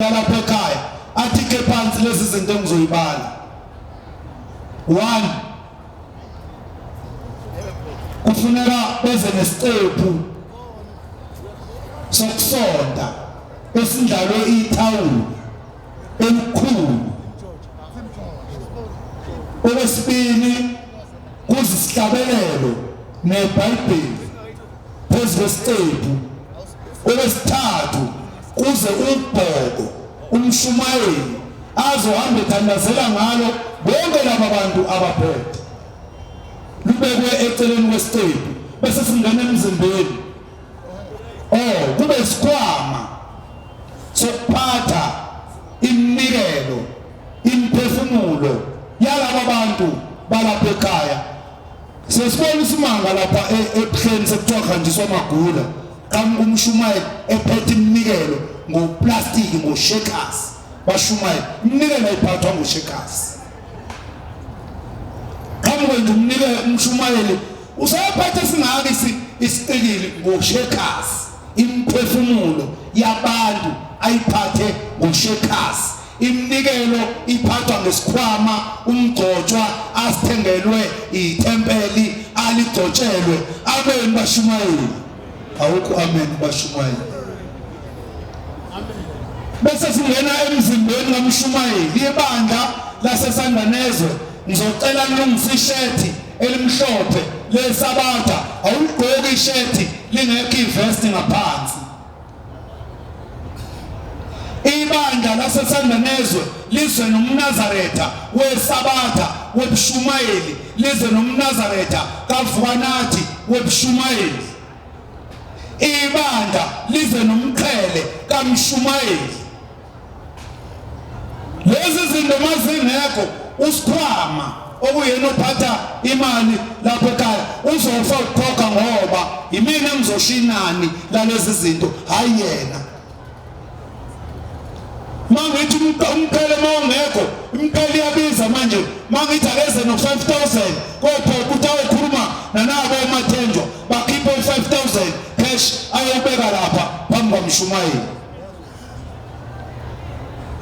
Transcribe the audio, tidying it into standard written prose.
Lapha ekhaya athi ke phansi lezi zinto engizoyibala. 1, kufuneka beze nesiqephu sokusonta esindlalwe ithawula elikhulu. Okwesibili, kuzisihlabelelo neBhayibheli phezu kwesiqephu. Okwesithathu, kuze ubhoko umshumayeli azohamba ethandazela ngalo bonke laba bantu abaphethe, lubekwe eceleni kwesiqephu, bese singena emzimbeni. Oh, kube isikhwama sokuphatha iminikelo, imiphefumulo yalaba bantu balapha ekhaya. Sesibona isimanga lapha ebuhleni, sekuthiwa kuhanjiswa amagula, qhamuka umshumayeli ephethe iminikelo ngoplastiki, ngoshekers. Bashumayela, iminikelo ayiphathwa ngoshekers. Qhamuke nje umnikelo, umshumayeli usayophatha singaka isiqikili ngoshekers. Imiphefumulo yabantu ayiphathe ngoshekers. Iminikelo iphathwa ngesikhwama umgcotshwa asithengelwe ithempeli, aligcotshelwe. Amen bashumayeli. Awukho amen bashumayeli. Bese singena emzimbeni kamshumayeli. Ibandla laseSandanezwe, ngizocela nilungise ishethi elimhlophe leSabatha. Awuligqoki ishethi lingekho ivesti ngaphansi. Ibandla laseSandanezwe lizwe nomNazaretha weSabatha wobushumayeli, lizwe nomNazaretha kaVukanathi wobushumayeli. Ibandla lize nomqhele kamshumayeli. Lezi zinto mazingekho, usikhwama okuyena ophatha imali lapho ekhaya uzofa ukukhokha, ngoba yimina engizosho inani lalezi zinto, hayi yena. Mangithi umqhele mawungekho, imqhele iyabiza manje. Mangithi akeze no-5000, kophoqa ukuthi ayokhuluma nanabo omathenjwa, bakhiphe u-5000 cash, ayobeka lapha phambi kwamshumayeli.